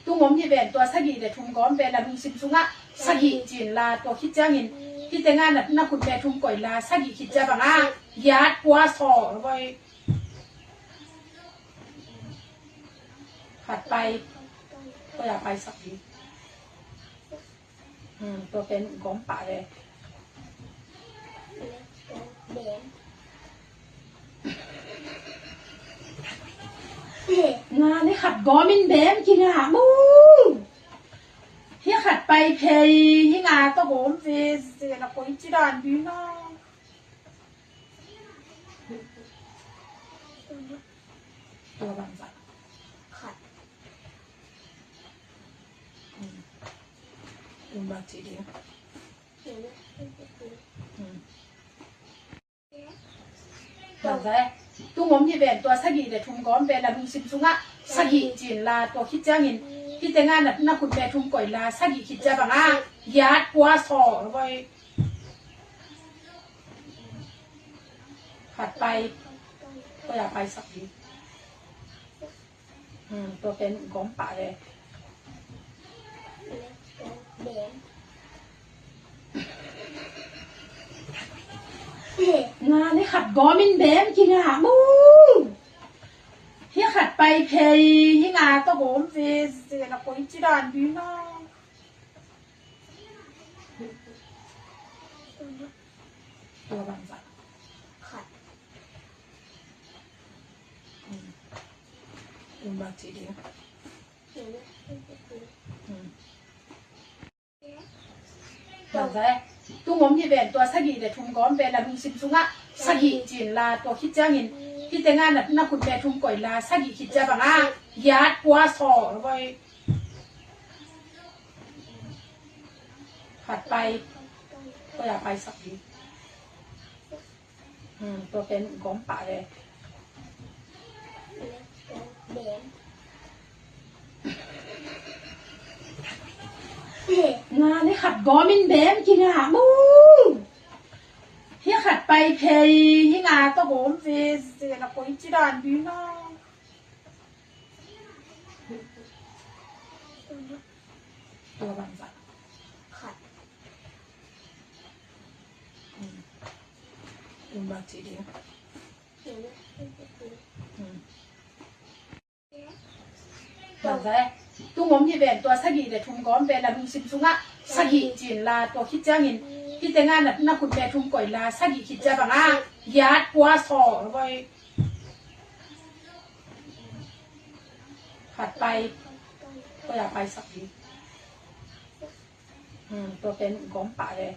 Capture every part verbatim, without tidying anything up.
Tung om hi ven, tua sagih le thum gawm ven, na lungsim sungah sagih cin la, tua khit ciangin hih tengah na, na khut le thum koih la, sagih khit ciang bangah giat, kua, sawm, voi khat pai, tua ya paisak hi. Hmm, tua pen gawm pah ve. Nga ni khat gawm in bem kingah mu. Hi khat pai phei, hi nga tawh gawm ve, ze na koi ci dan ding na. Tua bangzah. Khat. Hmm. Tua bang ci ding. Hmm. Bangzah. Tung om hi ven, tua sagih le thum gawm ven, na lungsim sungah sagih cin la, tua khit ciangin hih tengah na, na khut le thum koih la, sagih khit ciang bangah giat, kua, sawm, voi khat pai, tua ya paisak hi. Hmm, tua pen gawm pah ve. Nga ni khat gawm in bem kingah mu. Hi khat pai phei, hi nga tawh gawm ve, ze na koi ci dan ding na. Tua bangzah. Khat. Hmm. Tua bang ci ding. Hmm. Bangzah. Tung om hi ven, tua sagih le thum gawm ven, na lungsim sungah sagih cin la, tua khit ciangin hih tengah na, na khut le thum koih la, sagih khit ciang bangah giat, kua, sawm, voi khat pai, tua ya paisak hi. Hmm, tua pen gawm pah ve. Nga ni khat gawm in bem kingah mu. Hi khat pai phei, hi nga tawh gawm ve, ze na koi ci dan ding na. Tua bangzah. Khat. Hmm. Tua bang ci ding. Hmm. Bangzah. Tung om hi ven, tua sagih le thum gawm ven, na lungsim sungah sagih cin la, tua khit ciangin hih tengah na, na khut le thum koih la, sagih khit ciang bangah giat, kua, sawm, voi khat pai, tua ya paisak hi. Hmm, tua pen gawm pah ve.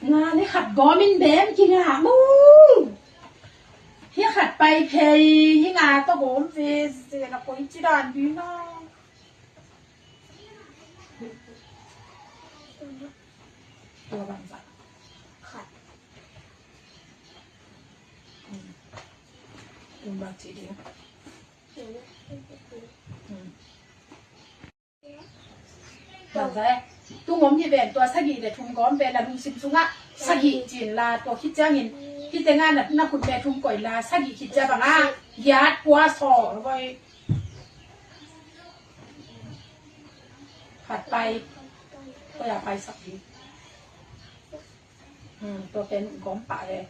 Nga ni khat gawm in bem kingah mu. Hi khat pai phei, hi nga tawh gawm ve, ze na koi ci dan ding na. Tua bangzah. Khat. Hmm. Tua bang ci ding. Hmm. Bangzah. Tung om hi ven, tua sagih le thum gawm ven, na lungsim sungah sagih cin la, tua khit ciangin hih tengah na, na khut le thum koih la, sagih khit ciang bangah giat, kua, sawm, voi khat pai, tua ya paisak hi. Hmm, tua pen gawm pah ve.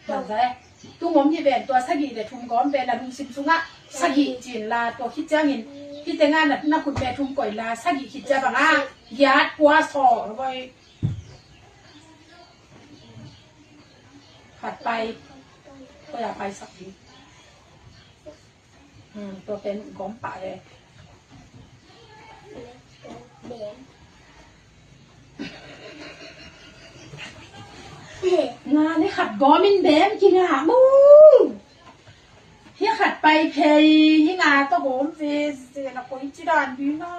Bangzah. Tung om hi ven, tua sagih le thum gawm ven, na lungsim sungah sagih cin la, tua khit ciangin hih tengah na, na khut le thum koih la, sagih khit ciang bangah giat, kua, sawm, voi khat pai, tua ya paisak hi. Hmm, tua pen gawm pah ve. Nga ni khat gawm in bem kingah mu. Hi khat pai phei, hi nga tawh gawm ve, ze na koi ci dan ding na.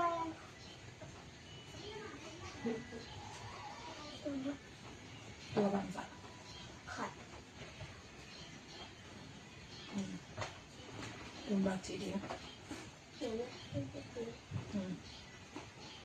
Tua bangzah. Khat. Hmm. Tua bang ci ding.